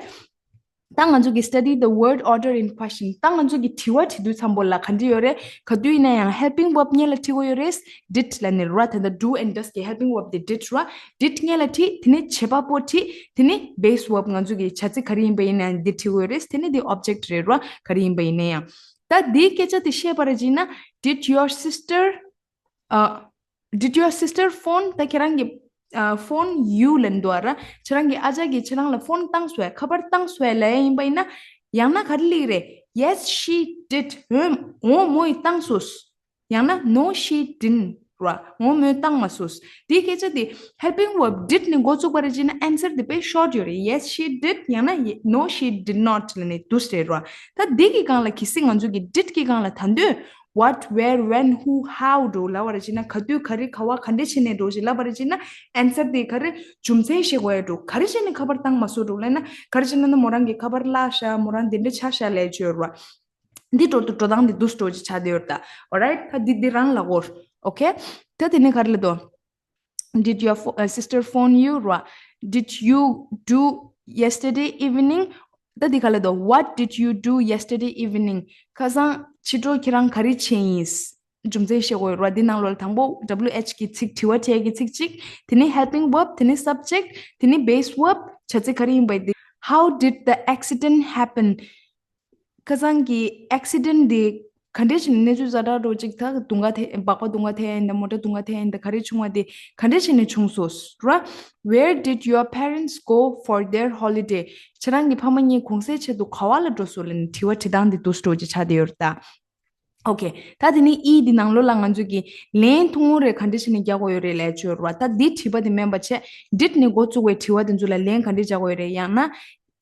ད་ང་ཚོ་གི་study the word order in question. ད་ང་ཚོ་གི་དྲི་བ་དྲི་དུས་ཙམ་པོ་ལ་ག་འདྲ་ཡོད་རེད། ག་དུས་ཡིན་ན་ཡང་helping verb སྔོན་ལ་དྲི་དགོས་ཡོད་རེད། did ལབ་ནི་ར། ད་ལྟ་do and does གི་helping verb དེ་did ར། did སྔོན་ལ་དྲི། དེ་ནས་བྱེད་པ་པོ་དྲི། དེ་ནས་base verb ང་ཚོ་གི་བྱ་ཚིག་ག་རེ་ཡིན་པ་ཡིན་ན་ཡང་འདི་དྲི་དགོས་ཡོད་རེད། དེ་ནས་འདི་object རེད་ར། ག་རེ་ཡིན་པ་ཡིན་ན་ཡང་། ད་འདིའི་སྐད་ཆ་དེ་བཤད་པར་བྱས་ན། Did your sister, uh, did your sister phone? ད་ཁྱེད་རང་གི་ཨ། phone you ལབ་འདུག་ཨ་ར། ཁྱེད་རང་གི་ཨ་ཅག་གིས་ཁྱེད་རང་ལ་phone བཏང་སོང་ངས། ཁ་པར་བཏང་སོང་ངས་ལབ་ཡ་ཡིན་པ་ཡིན་ན། ཡང་ན་ག་རེ་ལབ་ཀྱི་རེད། Yes, she did. འོང་། འོང་། མོ་ཡིས་བཏང་སོང་། ཡང་ན་no, she didn't ར། འོང་། མོས་བཏང་མ་སོང་། དེའི་སྐད་ཆ་དེ་helping verb did ནས་འགོ་བཙུགས་པ་རེད་བྱས་ན་answer དེ་དཔེ་short ཡོད་རེད། Yes, she did. ཡང་ན་no, she did not ལབ་ནས་འདུག་སེ་རེད་ར། ད་འདི་གི་སྒང་ལ་གལ་སྲིད་ང་ཚོ་གི་did གི་སྒང་ལ་ད་དུང་what, where, when, who, how འདྲ་བོ་ལབ་པ་རེད་བྱས་ན། ག་དུས་ག་རེ་ག་བ་ག་འདྲ་བྱས་ནས་འདྲ་བོ་ཞིག་ལབ་པ་རེད་བྱས་ན། answer དེ་ག་རེ། རྒྱུ་མཚན་བཤད་དགོས་ཡ་འདྲ་བོ། ག་རེ་བྱས་ནས་ཁ་པར་བཏང་མ་སོང་འདྲ་བོ་ལབ་ན། ག་རེ་བྱས་ན་ན་མོ་རང་གི་ཁ་པར་བརླག་ཤག་མོ་རང་དེ་འདྲ་ཆགས་ཤག་ལབ་ཡ་ཅིག་ཡོད་རེད་བ། འདི་འགྲོ་འགྲོ་སྟངས་འདི་འདུག་སེ་འདྲ་བོ་ཅིག་ཆགས་བསྡད་ཡོད་རེད་ད། Alright? ད་འདི་འདི་རང་ལ་གོ། Okay? ད་དེ་ནས་ག་རེ་ལབ་འདུག Did your pho- uh, sister phone you ར། Did you do yesterday evening? ད་འདི་ག་ལ་དོ། What did you do yesterday evening? ཁ་སང་ཕྱི་དྲོ་ཁྱེད་རང་ག་རེ་བྱས་ཡིན། རྒྱུ་མཚན་བཤད་དགོས་ར། འདི་ནང་ལོགས་ལ་དང་པོ་W H གི་ཚིག་དྲི་བ་དྲི་ཡ་གི་ཚིག་གཅིག་དེ་ནས་helping verb དེ་ནས་subject དེ་ནས་base verb བྱ་ཚིག་ག་རེ་ཡིན་པ་འདི། How did the accident happen? ཁ་སང་གི་accident འདི་ ག་འདྲས་བྱས་ནས་གནས་ཚུལ་ཛ་དྲག་འགྲོ་ཅིག་ད་དུང་ག་ཐེ་སྦག་པ་དུང་ག་ཐེ་ཡིན་ད་མོ་ཊ་དུང་ག་ཐེ་ཡིན་ད་ག་རེ་བྱུང་བ་དེ་ག་འདྲས་བྱས་ནས་བྱུང་སོང་ར། Where did your parents go for their holiday? ཁྱེད་རང་གི་ཕ་མ་གཉིས་གུང་སེང་ཆེད་དུ་ག་བ་ལ་འགྲོ་སོང་ལབ་ནས་དྲི་བ་དྲི་སྟངས་དེ་འདུག་སེ་འགྲོ་ཅིག་ཆགས་བསྡད་ཡོད་རེད་ད། ཨོ་ཁེ། ད་དེ་ནི་ཨི་འདི་ནང་ལོགས་ལ་ང་ཚོ་གི་ལན་ཐུང་ངུ་རེ་ག་འདྲ་བྱས་ནས་རྒྱག་དགོས་ཡོད་རེད་ལབ་ཡ་ཅིག་ཡོད་རེད་བ། ད་འདི་དྲི་བ་དེ་མིན་པ་བྱས་did ནས་འགོ་བཙུགས་པའི་དྲི་བ་དེ་ཚོ་ལ་ལན་ག་འདྲ་རྒྱག་དགོས་ཡོད་རེད། ཡང་ན་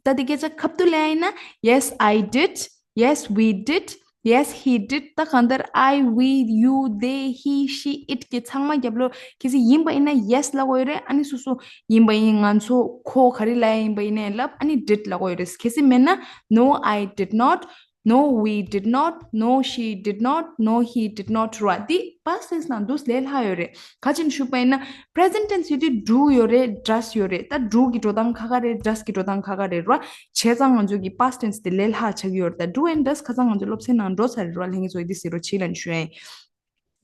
ད་དེ་སྐད་ཆ་ཁ་ཐུག་ལབ་ཡ་ཡིན་ན། Yes, I did. Yes, we did. Yes, he did. ད་གང་ལྟར་I, we, you, they, he, she, it གི་ཚང་མ་རྒྱབ་ལོགས་གལ་སྲིད་ཡིན་པ་ཡིན་ན་yes ལབ་དགོས་ཡོད་རེད། ཨ་ནི་སོ་སོ་ཡིན་པ་ཡིན་ང་ཚོ་ཁོ་ག་རེ་ལབ་ཡ་ཡིན་པ་ཡིན་ནའི་ལབ། ཨ་ནི་did ལབ་དགོས་ཡོད་རེད། གལ་སྲིད་མེད་ན no, I did not. No, we did not. No, she did not. No, he did not ར། འདི་past tense ནང་འདུག་སེ་ལས་སླ་ཡོད་རེད། ག་ཅིག་ཞུས་པ་ཡིན་ན་present tense ཡོད་དུས་do ཡོད་རེད། does ཡོད་རེད། ད་do གི་འགྲོ་སྟངས་ཁ་ཁ་རེད། does གི་འགྲོ་སྟངས་ཁ་ཁ་རེད་ར། བྱས་ཙང་ང་ཚོ་གི་past tense དེ་ལས་སླ་ཆགས་ཀྱི་ཡོད་རེད། ད་do and does ཁ་སང་ང་ཚོ་སློབ་ཚན་ནང་འགྲོ་ཚར་རེད་ར། ལྷན་རྒྱས་ཚོ་འདི་ཟེར་རོགས་བྱེད་ལབ་ནས་ཞུ་ཡ་ཡིན།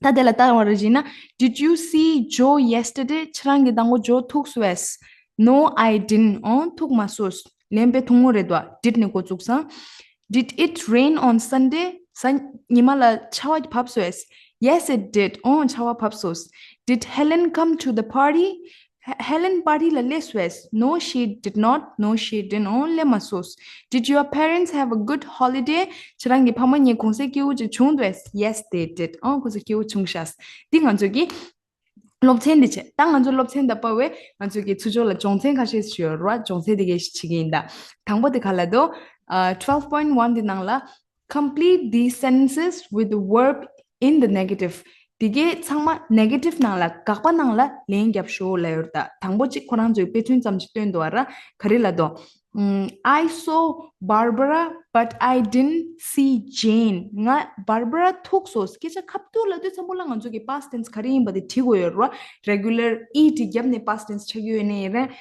ད་དེ་ལ་ལྟ་བ་རེ་བྱས་ན། Did you see Joe yesterday? ཁྱེད་རང་གིས་དང་པོ་ཇོ་ཐུག་སོང་ངས། No, I didn't. ཨོ་ཐུག་མ་སོང་། ལན་དཔེ་ཐུང་ངུ་རེད་དོ། did ནས་འགོ་བཙུགས་སོང་། Did it rain on Sunday? གཟའ་ཉི་མ་ལ་ཆར་པ་བབས་སོང་ངས། Yes, it did. ཨོ་ཆར་པ་བབས་སོང་། Did Helen come to the party? He- Helen party ལ་སླེབས་སོང་ངས། No, she did not. No, she didn't. ཨོ་སླེབས་མ་སོང་། Did your parents have a good holiday? ཁྱེད་རང་གི་ཕ་མ་གཉིས་གུང་སེང་སྐྱིད་པོ་ཅིག་བྱུང་འདུག་གས། Yes, they did. ཨོ་གུང་སེང་སྐྱིད་པོ་བྱུང་ཤག་འདི་ང་ཚོ་གི་སློབ་ཚན་འདི་བྱས། ད་ང་ཚོ་སློབ་ཚན་དང་པོ་བས་ང་ཚོ་གི་ཚུར་ཕྱོགས་ལ་སྦྱོང་ཚན་ཁ་ཤས་ཤིག་ཡོད་རེད་བ། སྦྱོང་ཚན་དེ་གས་ཤིག་བྱེད་ཀྱི་ཡིན་ད། དང་པོ་དེ་ག་ལ་འདུག་ཨ། twelve point one དེ་ནང་ལ། Complete these sentences with the verb in the negative. དེ་གས་ཚང་མ་negative ནང་ལ་དགག་པ་ནང་ལ་ལན་རྒྱབ་ཤོག་ལབ་ཡོད་རེད་ད། དང་པོ་གཅིག་ཁོ་རང་ཚོའི་དཔེ་མཚོན་ཙམ་ཞིག་སྟོན་འདུག་བ་ར། ག་རེ་ལབ་འདུག་ཨམ། I saw Barbara, but I didn't see Jane. ང་Barbara ཐུག་སོང་། སྐད་ཆ་ཁ་ཐུག་ལབ་དུས་ཙམ་པ་ལ་ང་ཚོ་གི་past tense ག་རེ་ཡིན་པ་དེ་བྲིས་དགོས་ཡོད་རེད་བ། Regular ed རྒྱབ་ནས་past tense ཆགས་ཀྱི་ཡོད་ནའི་ཡིན་རེད།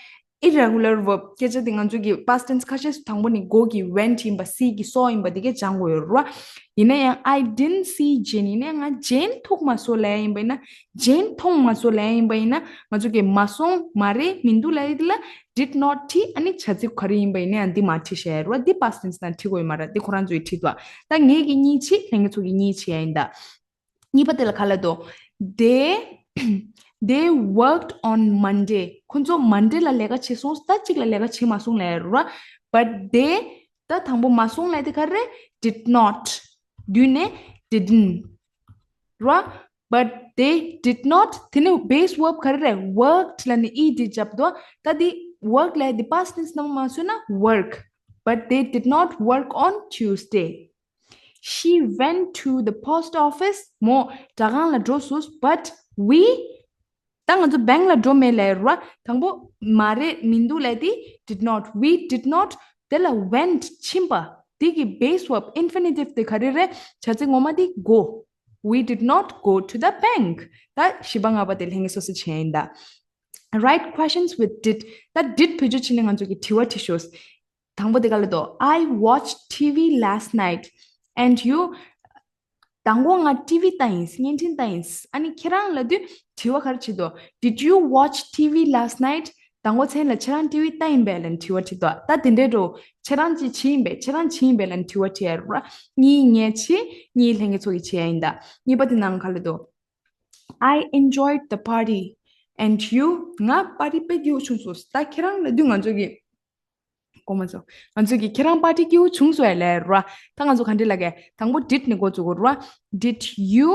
Irregular verb སྐད་ཆ་དེ་ང་ཚོ་གི་past tense ཁ་ཤས་སུ་དང་པོ་ནི་go གི་went ཡིན་པ། see གི་saw ཡིན་པ་དེ་གས་སྦྱང་དགོས་ཡོད་རེད་བ། ཡིན་ན་ཡང་I didn't see Jane ཡིན་ན་ང་Jane ཐུག་མ་སོང་ལབ་ཡ་ཡིན་པ་ཡིན་ན། Jane མཐོང་མ་སོང་ལབ་ཡ་ཡིན་པ་ཡིན་ན། ང་ཚོ་གི་མ་སོང་། མ་རེད། མི་འདུག་ལབ་ཡ་དེ་ལ་did not བྲིས། ཨ་ནི་བྱ་ཚིག་ག་རེ་ཡིན་པ་ཡིན་ན་ཡང་འདི་མ་བྲིས་བཞག་ཡ་རེད་བ། འདི་past tense ནང་བྲིས་དགོས་ཡོད་མ་རེད། འདི་ཁོ་རང་ཚོ་ཡིས་བྲིས་འདུག་ད་ངེད་ཀྱིས་གཉིས་བྲིས། ལྷན་རྒྱས་ཚོ་གིས་གཉིས་བྲིས་ཡ་ཡིན་ད། གཉིས་པ་དེ་ལ་ག་ལབ་འདུག They, they worked on Monday. ཁོ་ཚོ་Monday ལ་ལས་ཀ་བྱས་སོང་། ཟླ་གཅིག་ལ་ལས་ཀ་བྱས་མ་སོང་ལབ་ཡ་རེད་བ། But they ད་དང་པོ་མ་སོང་ལབ་དེ་ག་རེ་རེད། did not བསྡུས་ནས་didn't ར། But they did not དེ་ནི་base verb ག་རེ་རེད། worked ལབ་ནས་ed རྒྱབ་འདུག་ད་དེ་work ལབ་དེ་past tense ནང་མ་སོང་ན་work. But they did not work on Tuesday. She went to the post office. མོ་སྦྲག་ཁང་ལ་འགྲོ་སོང་། But we ད་ང་ཚོ་bank ལ་འགྲོ་མེད་ལབ་ཡ་རེད་བ། དང་པོ་མ་རེད། མི་འདུག་ལབ་དེ་did not. We did not དེ་ལ་went ཕྱིན་པ། དེ་གི་base verb infinitive དེ་ག་རེ་རེད། བྱ་ཚིག་ངོ་མ་དེ་go. We did not go to the bank. ད་བཞི་པ་ལྔ་པ་དེ་ལྷན་རྒྱས་སོ་སོ་བྱས་ཡིན་ད། Write questions with did. ད་did བེད་སྤྱོད་བྱས་ནས་ང་ཚོ་གི་དྲི་བ་དྲིས་ཤོག་དང་པོ་དེ་ག་ལབ་འདུག I watched T V last night. And you? དང་པོ་ང་ཊི་ཝི་ལྟ་ཡིན། བརྙན་འཕྲིན་ལྟ་ཡིན། ཨ་ནི་ཁྱེད་རང་ལབ་དུས་དྲི་བ་ག་རེ་བྱེད་འདུག Did you watch T V last night? དང་པོ་མཚན་ལ་ཁྱེད་རང་ཊི་ཝི་ལྟ་ཡིན་པས་ལབ་ནས་དྲི་བ་དྲིས་འདུག་ད་དེ་འདྲའི་འགྲོ། ཁྱེད་རང་ཅིག་བྱས་ཡིན་པས། ཁྱེད་རང་བྱས་ཡིན་པས་ལབ་ནས་དྲི་བ་དྲིས་ཡ་རེད་བ། གཉིས་ངས་བྱས། གཉིས་ལྷན་རྒྱས་ཚོ་གིས་བྱས་ཡ་ཡིན་ད། གཉིས་པ་དེ་ནང་ག་ལབ་འདུག I enjoyed the party. And you? ང་པར་ཊི་དཔེ་སྐྱིད་པོ་བྱུང་སོང་། ད་ཁྱེད་རང་ལབ་དུས་ང་ཚོ་གིས་གོ་མ་སོང་། ང་ཚོ་གིས་ཁྱེད་རང་པར་ཊི་སྐྱིད་པོ་བྱུང་སོང་ངས་ལབ་ར། ད་ང་ཚོ་ག་འདྲ་ལབ་ཀྱི། དང་པོ་did ནས་འགོ་བཙུགས་དགོས་ར། Did you?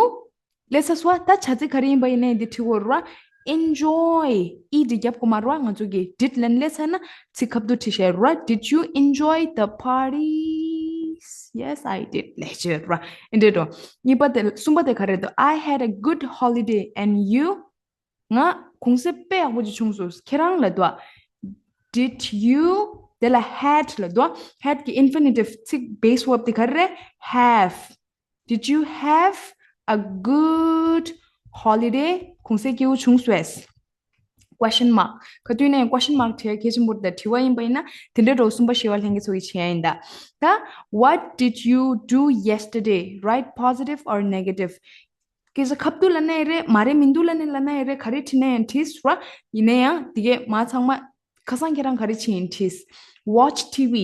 ལབ་ཚར་སོང་བ། ད་བྱ་ཚིག་ག་རེ་ཡིན་པ་ཡིན་ནའི་འདི་བྲིས་དགོས་ར། Enjoy ed རྒྱབ་དགོས་མ་ར། ང་ཚོ་གིས་did ལབ་ནས་ལབ་ཚར་ན་ཚིག་ཁ་ཐུག་བྲིས་བཞག་ར། Did you enjoy the parties? Yes, I did ལབ་བྱས་ར། ཨེ་འདྲ་འགྲོ། གཉིས་པ་དེ། གསུམ་པ་དེ་ག་རེ་འདུག I had a good holiday and you? ང་གུང་སེང་དཔེ་ཡག་པོ་ཅིག་བྱུང་སོང་། ཁྱེད་རང་ལབ་འདུག Did you དེ་ལ་had ལབ་འདུག had གི་infinitive ཚིག base verb དེ་ག་རེ་རེད། Have. Did you have a good holiday? གུང་སེང་སྐྱིད་པོ་བྱུང་སོང་ངས། Question mark ག་དུས་ནས་question mark བྲིས་གལ་ཆེན་པོ་རེད། ད་དྲི་བ་ཡིན་པ་ཡིན་ན་དེ་འདྲའི་འགྲོ། གསུམ་པ་བཞི་པ་ལྷན་རྒྱས་ཚོ་གིས་བྱས་ཡ་ཡིན་ད། ད་What did you do yesterday? Write positive or negative. སྐད་ཆ་ཁ་ཐུག་ལབ་ན་ཡང་རེད། མ་རེད། མི་འདུག་ལབ་ན་ལབ་ན་ཡང་རེད། ག་རེ་བྲིས་ན་ཡང་འགྲིག་ར། ཡིན་ན་ཡང་དེ་གས་མ་ཚང་མ་ཁ་སང་ཁྱེད་རང་ག་རེ་བྱས་ཡིན་དྲིས། Watch T V.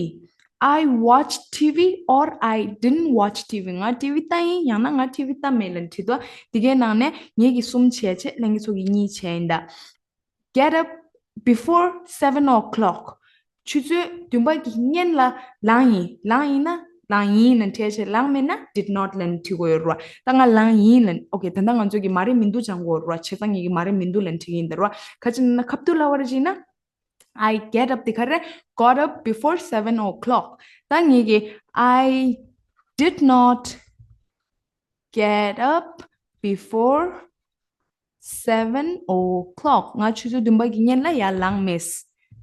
I watched T V or I didn't watch T V. ང་ཊི་ཝི་ལྟ་ཡིན། ཡང་ན་ང་ཊི་ཝི་ལྟ་མེད་ལབ་ནས་བྲིས་འདུག་དེ་གའི་ནང་ནས་ངེད་ཀྱིས་གསུམ་བྱས་བྱས། ལྷན་རྒྱས་ཚོ་གིས་གཉིས་བྱས་ཡིན་ད། Get up before seven o'clock. ཆུ་ཚོད་བདུན་པ་གི་སྔན་ལ་ལངས་ཡིན། ལངས་ཡིན་ན་ལངས་ཡིན་ལབ་ནས་བྲིས་བྱས། ལངས་མེད་ན་did not ལབ་ནས་བྲིས་དགོས་ཡོད་རེད་བ། ད་ང་ལངས་ཡིན་ལབ། ཨོ་ཁེ། ད་ལྟ་ང་ཚོ་གིས་མ་རེད་མི་འདུག་སྦྱང་དགོས་རེད་བ། བྱས་ཙང་ངེད་ཀྱིས་མ་རེད་མི་འདུག་ལབ་ནས་བྲིས་ཡིན་ད་རེད་བ། ག་ཅི་ན་ཁ་ཐུག་ལ་བ་རེད་བྱས་ན། I get up དེ་ག་རེ། Got up before seven o'clock. ད་ངེད་ཀྱིས། I did not get up before seven o'clock. ང་ཆུ་ཚོད་བདུན་པ་གི་སྔན་ལ་ཡར་ལངས་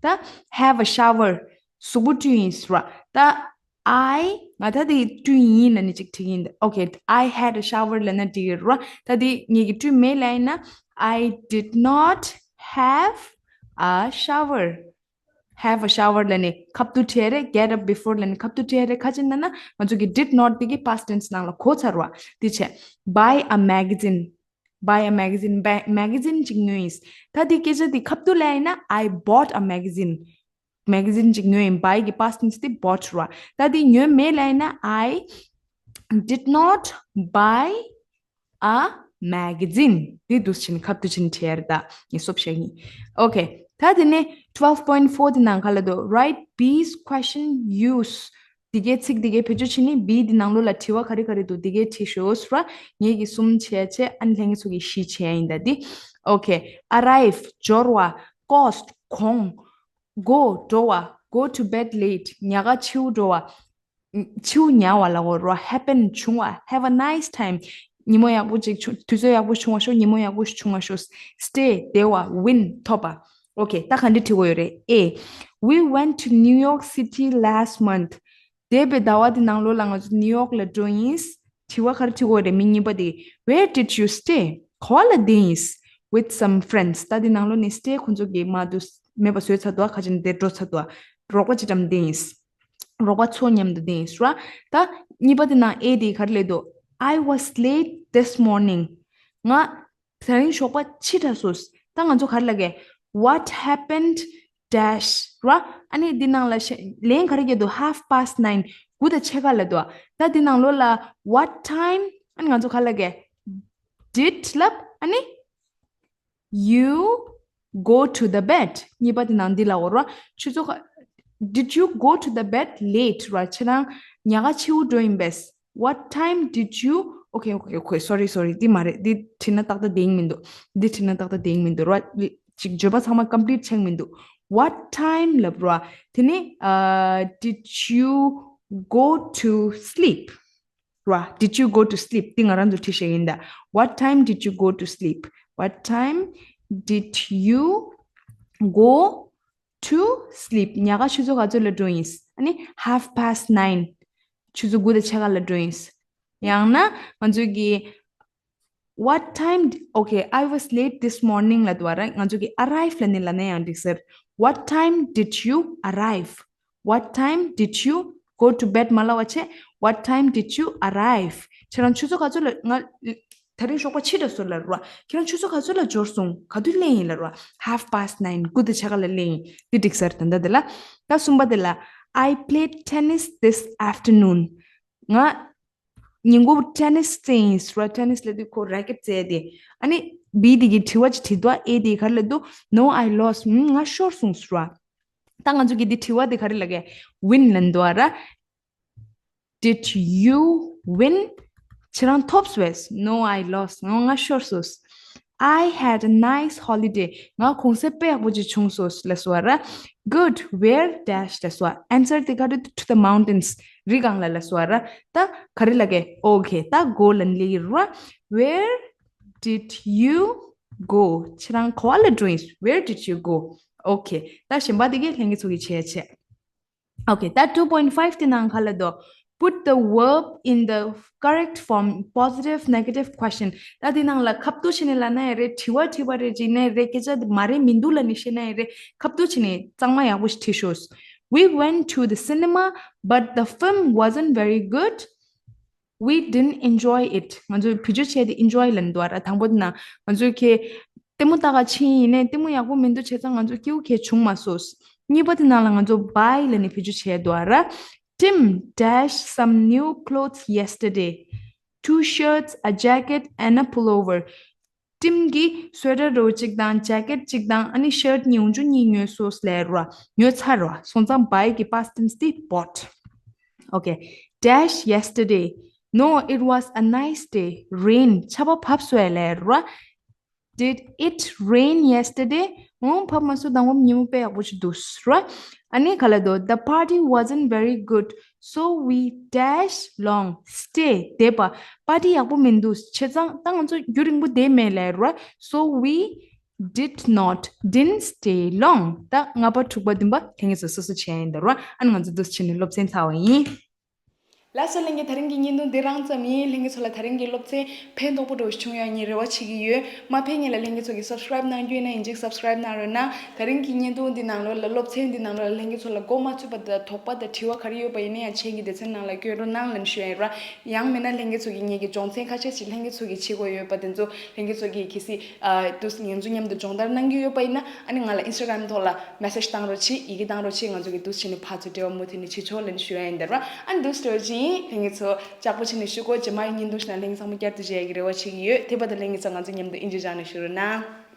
མེད། ད་have a shower གཟུགས་པོ་བཀྲུས་ཡིན་ཟེར་བ། ད་I ང་ད་དེ་བཀྲུས་ཡིན་ལབ་ནས་ཅིག་བྲིས་ཡིན། ཨོ་ཁེ། I had a shower ལབ་ན་འགྲིག་གི་རེད་བ། ད་དེ་ངེད་ཀྱིས་བཀྲུས་མེད་ལབ་ཡིན་ན། I did not have a shower. Have a shower ལབ་ནས་ཁ་ཐུག་བྲིས་རེད། Get up before ལབ་ནས་ཁ་ཐུག་བྲིས་རེད། ག་ཅི་ན་ན་ང་ཚོ་གི་did not དེ་གི་past tense ནང་ལ་གོ་ཚར་བ། དེ་བྱས། Buy a magazine. Buy a magazine. Buy magazine ཅིག་ཉོས་ཡིན། ད་དེ་སྐད་ཆ་དེ་ཁ་ཐུག་ལ་ཡིན་ན། I bought a magazine. Magazine ཅིག་ཉོས་ཡིན། Buy གི་past tense དེ་bought རེད་བ། ད་དེ་ཉོས་མེད་ལབ་ཡིན་ན། I did not buy a magazine. དེ་འདུག་སེ་བྱས་ནས་ཁ་ཐུག་བྱས་ནས་བྲིས་ཡ་རེད། ད་ངས་གསུམ་བྱས་ཡིན། ཨོ་ཁེ། ད་དེ་ནས་twelve point four དེ་ནང་ག་ལ་འདུག Write B's question use. དེ་གའི་ཚིག་དེ་གའི་བེད་སྤྱོད་བྱས་ནས་B དེ་ནང་ལོགས་ལ་དྲི་བ་ག་རེ་ག་རེ་འདུག་དེ་གའི་དྲིས་ཤོག་ཟེར་བ། ངེད་ཀྱིས་གསུམ་བྱས་བྱས། ཨ་ནི་ལྷན་རྒྱས་ཚོ་གིས་བཞི་བྱས་ཡིན་ད་དེ། ཨོ་ཁེ། Arrive འབྱོར་བ། Cost གོང་། Go འགྲོ་བ། Go to bed late ཉག་ག་ཕྱིའུ་འགྲོ་བ། ཕྱིའུ་ཉལ་བ་ལབ་དགོས་རེད་བ། Happen བྱུང་བ། Have a nice time ཉིན་མོ་ཡག་པོ་ཅིག་བྱུང་། དུས་ཚོད་ཡག་པོ་བྱུང་བ་ཤོག་ཉིན་མོ་ཡག་པོ་ཞིག་བྱུང་བ་ཤོག Stay བསྡད་པ། Win ཐོབ་པ། ཨོ་ཁེ། ད་ག་འདྲ་བྲིས་དགོས་ཡོད་རེད། A. We went to New York City last month. འདས་པའི་ཟླ་བ་དེ་ནང་ལོགས་ལ་ང་ཚོ་ནིའུ་ཡོག་ལ་འགྲོ་ཡིན། དྲི་བ་ག་རེ་དྲི་དགོས་རེད། མི་གཉིས་པ་དེ། Where did you stay? ག་པར་ལ་བསྡད་ཡིན། With some friends. ད་དེ་ནང་ལོགས་ནས་stay ཁོང་ཚོ་གིས་མ་འདུག་མེད་པ་བཟོས་ཚར་འདུག་ག་ཅི་ན་དེ་འགྲོ་ཚར་འདུག་རོགས་པ་ཅིག་འགྲམ་བསྡད་ཡིན། རོགས་པ་ཚོ་མཉམ་དུ་བསྡད་ཡིན་ར། ད་གཉིས་པ་དེ་ནང་A དེ་ག་རེ་ལབ་འདུག I was late this morning. ང་དེ་རིང་ཞོགས་པ་ཕྱི་དྲགས་སོང་། ད་ང་ཚོ་ག་རེ་ལབ་ཀྱི། What happened dash ར། ཨ་ནི་འདི་ནང་ལ་ཤ- ལན་ག་རེ་རྒྱག་འདུག half past nine དགུ་དང་ཕྱེད་ཀ་ལབ་འདུག་ད་འདི་ནང་ལོགས་ལ་what time ཨ་ནི་ང་ཚོ་ག་རེ་ལབ་ཀྱི། Did ལབ། ཨ་ནི་you go to the bed གཉིས་པ་དེ་ནང་འདི་ལབ་དགོས་ར། ཆུ་ཚོད་ག- Did you go to the bed late ར། ཁྱེད་རང་ཉལ་ཁ་ཕྱིའུ་འགྲོ་ཡིན་པས། What time did you okay okay okay sorry sorry འདི་མ་རེད། འདི་བྲིས་ན་ཏག་ཏག་བསྡད་ཡིན་མི་འདུག་འདི་བྲིས་ན་ཏག་ཏག་བསྡད་ཡིན་མི་འདུག་ར། ཅིག་བརྗོད་པ་ཚང་མ་complete ཆགས་མི་འདུག What time ལབ་ར། དེ་ནི་uh, did you go to sleep ར། Did you go to sleep འདི་ང་རང་ཚོ་བྲིས་བཞག་ཡིན་ད། What time did you go to sleep? What time did you go to sleep? ཉལ་ཁ་ཆུ་ཚོད་ག་ཚོད་ལ་འགྲོ་ཡིན། ཨ་ནི་half past nine ཆུ་ཚོད་དགུ་དང་ཕྱེད་ཀ་ལ་འགྲོ་ཡིན། ཡང་ན་ང་ཚོ་གི What time d- okay I was late this morning ལབ་འདུག་ར། ང་ཚོ་གི་arrive ལབ་ནི་ལབ་ན་ཡང་འགྲིག་ཟེར། What time did you arrive? What time did you go to bed མ་ལབ་པ་བྱས། What time did you arrive? ཁྱེད་རང་ཆུ་ཚོད་ག་ཚོད་ལ། ང་དེ་རིང་ཞོགས་པ་ཕྱི་དྲགས་སོང་ལབ་ར། ཁྱེད་རང་ཆུ་ཚོད་ག་ཚོད་ལ་འབྱོར་སོང་། ག་དུས་སླེབས་ཡིན་ལབ་ར། Half past nine དགུ་དང་ཕྱེད་ཀ་ལ་སླེབས་ཡིན། འདི་འགྲིག་ཟེར། ད་ལྟ་དེ་ལ། ད་གསུམ་པ་དེ་ལ། I played tennis this afternoon. ང་ཉིན་གུང་tennis རྩེ་ཡིན་ཟེར་བ། tennis ལབ་དུས་ཁོ་racket རྩེ་དེ། ཨ་ནི་B དེ་གིས་དྲི་བ་ཅིག་དྲིས་འདུག A དེ་ག་རེ་ལབ་འདུག No, I lost. ང་ཤོར་སོང་ཟེར་བ། ད་ང་ཚོ་གི་འདི་དྲི་བ་དེ་ག་རེ་ལབ་ཀྱི། Win ལབ་འདུག་ར། Did you win? ཁྱེད་རང་ཐོབ་སོང་ངས། No, I lost. ང་ང་ཤོར་སོང་། I had a nice holiday. ང་གུང་སེང་དཔེ་ཡག་པོ་ཅིག་བྱུང་སོང་ལབ་སོང་བ་ར། Good. Where dash ལབ་སོང་བ། Answer དེ་ག་རེ། To the mountains. རི་སྒང་ལ་ལབ་སོང་བ་ར། ད་ག་རེ་ལབ་ཀྱི། Okay ད་go ལབ་ལེ་ཡིན་ར། Where did you go? ཁྱེད་རང་ག་པར་ལ་འགྲོ་ཡིན། Where did you go? Okay ད་གཞན་པ་དེ་གའི་ལྷན་རྒྱས་ཚོ་གིས་བྱས་བྱས། Okay ད་two point five དེ་ནང་ག་ལབ་འདུག Put the verb in the correct form. Positive, negative question. ད་དེ་ནང་ལ་ཁ་ཐུག་བྱས་ནས་ལབ་ན་ཡང་རེད། དྲི་བ་དྲིས་པ་རེད། ཅིག་ནས་རེད། སྐད་ཆ་དེ་མ་རེད་མི་འདུག་ལབ་ནས་བཤད་ན་ཡང་རེད། ཁ་ཐུག་བྱས་ནས་གཙང་མ་ཡག་པོ་ཞིག་བྲིས་ཤོག We went to the cinema, but the film wasn't very good. We didn't enjoy it. ང་ཚོས་བེད་སྤྱོད་བྱས་ཏེ་enjoy ལབ་འདུག་ར། དང་པོ་དེ་ནང་ང་ཚོས་ཁྱེད་ལྟད་མོ་ལྟ་ག་ཕྱིན་ཡིན་ནའི་ལྟད་མོ་ཡག་པོ་མི་འདུག་བྱས་ཙང་ང་ཚོ་སྐྱིད་པོ་གང་ཡང་བྱུང་མ་སོང་། གཉིས་པ་དེ་ནང་ལ་ང་ཚོ་buy ལབ་ནས་བེད་སྤྱོད་བྱས་འདུག་ར། Tim dash some new clothes yesterday. Two shirts, a jacket, and a pullover. ཊིམ་གྱིས་སུ་ཝེ་ཊར་རོ་གཅིག་དང་ཇེ་ཀེཊ་གཅིག་དང་ཨ་ནི་ཤརཊ་ཉུང་ཆུང་གཉིས་ཉོས་སོང་ལབ་ར། ཉོས་ཚར་ར། སོང་ཙང་བའི་གི་past tense དེ་bought. Okay. Dash yesterday. No, it was a nice day. Rain. ཆར་པ་བབས་སོང་ལབ་ར། Did it rain yesterday? ཨོ་བབས་མ་སོང་། དང་པོ་ཉིན་མོ་དཔེ་ཡག་པོ་ཞིག་འདུག་ར། ཨ་ནི་ག་ལ་དོ། The party wasn't very good, so we dash long stay བསྡད་པ། པར་ཊི་ཡག་པོ་མི་འདུག་བྱས་ཙང་ད་ང་ཚོ་རྒྱུན་རིང་པོ་བསྡད་མེད་ལབ་ར། So we did not, didn't stay long. ད་ལྔ་པ་དྲུག་པ་བདུན་པ་ལྷན་རྒྱས་ཚོ་སོ་སོ་བྱས་ཡིན་ད་ར། ཨ་ནི་ང་ཚོ་འདུག་བྱས་ནས་སློབ་ཚན་ཚར་བ་ཡིན། ལགས་སོ་ལྷན་རྒྱས། ད་རིང་གི་བརྙན་ཐུང་འདི་རང་ཙམ་ཡིན། ལྷན་རྒྱས་ཚོ་ལ་ད་རིང་གི་སློབ་ཚན་ཕན་ཐོགས་པོ་འདྲ་བོ་ཞིག་བྱུང་ཡོད་ངས་རེ་བ་བྱེད་ཀྱི་ཡོད། མ་ཕན་ཉིན་ལ་ལྷན་རྒྱས་ཚོ་གིས་སབ་སི་ཀ་རེབ་གནང་རྒྱུ་ཡིན་ན་ཡིན་གཅིག་སབ་སི་ཀ་རེབ་གནང་རོགས་གནང་། ད་རིང་གི་བརྙན་ཐུང་འདི་ནང་ལོགས་ལ་སློབ་ཚན་འདི་ནང་ལོགས་ལ་ལྷན་རྒྱས་ཚོ་ལ་གོ་མ་ཆོད་པ་དང་དོགས་པ་དང་དྲི་བ་ག་རེ་ཡོད་པ་ཡིན་ན་ཡང་མཆན་གྱི་སྡེ་ཚན་ནང་ལ་བཀོད་རོགས་གནང་ལབ་ཞུ་ཡ་ཡིན་ར། ཡང་མིན་ན་ལྷན་རྒྱས་ཚོ་གིས་ངེད་ཀྱི་སྦྱོང་ཚན་ཁ་ཤས་ཤིག་ལྷན་རྒྱས་ཚོ་གིས་བྱེད་དགོས་ཡོད་པ་དེ་ཚོ་ལྷན་རྒྱས་ཚོ་གིས་གལ་སྲིད་ཨ་དུས་ང་ཚོ་མཉམ་དུ་སྦྱོང་བརྡར་གནང་རྒྱུ་ཡོད་པ་ཡིན་ན་ཨ་ནི་ང་ལ་ཨིན་སི་ཊ་གྷ་རམ་ཐོག་ལ་མེ་སེ་ཇི་བཏང་རོགས་གྱིས། ཡི་གེ་བཏང་རོགས་གྱིས། ང་ཚོ་གིས་འདུག་བྱས་ནས་ཕར་ཚུར་འབྲེལ་བ་མུ་མཐུད་ནས་བྱེད་ཆོག་ལབ་ཞུ་ཡ་ཡིན་ད་ར། ཨ་ནི་འདུག་སེ་འདྲ་བོ་ཅིག་ཡིན། ལྷན་རྒྱས་ཚོ་ལྕགས་པོ་བྱས་ནས་བཞུགས་གོ། རྗེས་མ་ཡི་བརྙན་ཐུང་ཞིག་ནང་ལྷན་རྒྱས་ཚང་མ་བསྐྱར་དུ་མཇལ་ཡ་གི་རེ་བ་བྱེད་ཀྱི་ཡོད། དེ་བར་དུ་ལྷན་རྒྱས་ཚོ་ང་ཚོ་མཉམ་དུ་ཨིན་ཇི་སྦྱངས་ནས་བཞུགས་རོགས་གནང་།